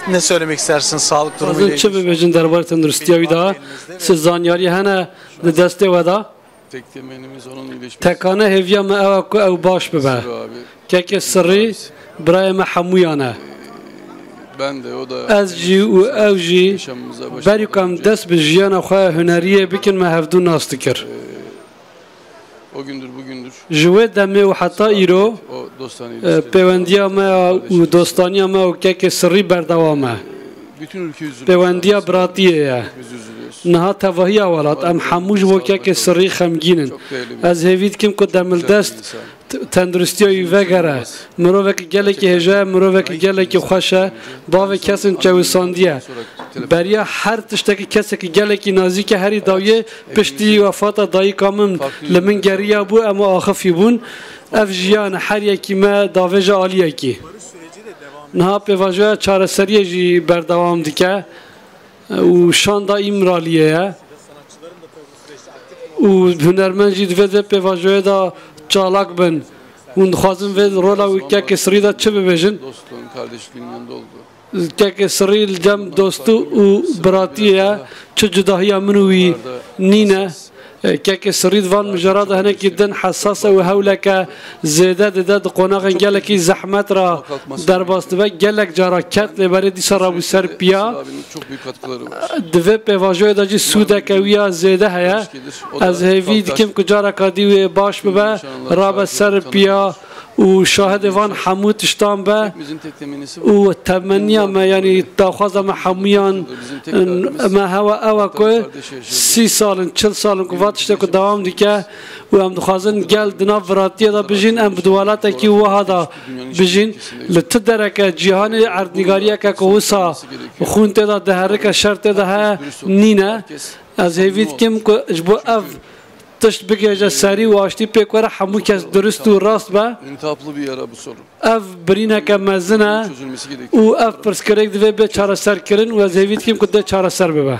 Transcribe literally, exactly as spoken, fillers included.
Ne söylemek istersin sağlık durumu ile ilgili? Dixwazin çi bibêjin derbarê tenduristiya wî de? Çi zanyarî hene di destê we de? Tek temennimiz onun iyileşmesi. Tekane hêviya me ew e ku ew baş bibe. Sırrı abi. Kekê Sirrî birayê me hemûyan e. Ben de, o da. Ez jî û ew jî yaşamımıza başarılar berî ku em dest bi jiyana xwe huneriyê bikin, me hevdû nas dikir. O gündür bugündür. Ji wê demê û heta îro, o dostane e, ilişkilerimiz pêwendiya me û dostaniya me û kekê Sirrî berdewam e. Pêwendiya biratiyê ye. Niha tevahiya welat, em hemû ji bo kekê Sirrî xemgîn in. Ez hêvî dikim ku demildest t-, tenduristiya wî vegere. Mirovekî gelekî hêja ye, mirovekî gelekî xweş e. Bavê kesin çewisandiye. Beriya her tiştekî kesekî gelekî nazîk e, herî dawiyê piştî wefata dayika min li min geriya bû, em axifî bûn. Ev jiyan e, her yekî me davêje aliyekî. Niha pêvajoya çareseriyê jî berdewam dike û şanda Îmraliyê ye. Û hunermend jî divê di pêvajoyê de çalak bin. Hûn dixwazin vê rola wî kekê Sirrî de çi bibêjin? Kekê Sirrî li dem dostû û biratiyê ye. Çi cudahiya min û wî nîne. E, kekê Sirrî di van mijara de hinekî din hesas e û hewleke zêde dide, di qonaxên gelekî zehmet re derbas dibe. Gelek cara ket, lê berê dîsa rabû ser piya. Di vê pêvajoyê de jî sûdeke wî ya zêde heye. Ez hêvî dikim ku careka dî wê baş bibe, rabe ser piya û şahidê van hemû tiştan be. Û temenniya me, yanî daxwaza me hemûyan, me hewa ew e ku sî sal in, çil sal in ku va tiştê ku dewam dike û em dixwazin gel di nav viratiyê de bijîn, em bi di welatekî wiha de bijîn. Li ti dereke cîhanê erdnîgariyeke ku wisa xûn tê de diherike, şer tê de heye, nîne. Ez hêvî dikim ku ji bo ev tişt bigihêje serî û aştî pêk were, hemû kes dirust û rast be. Ev birîneke mezin e û ev pirsgirêk divê bê çareserkirin û ez hêvî dikim ku dê çareser bibe.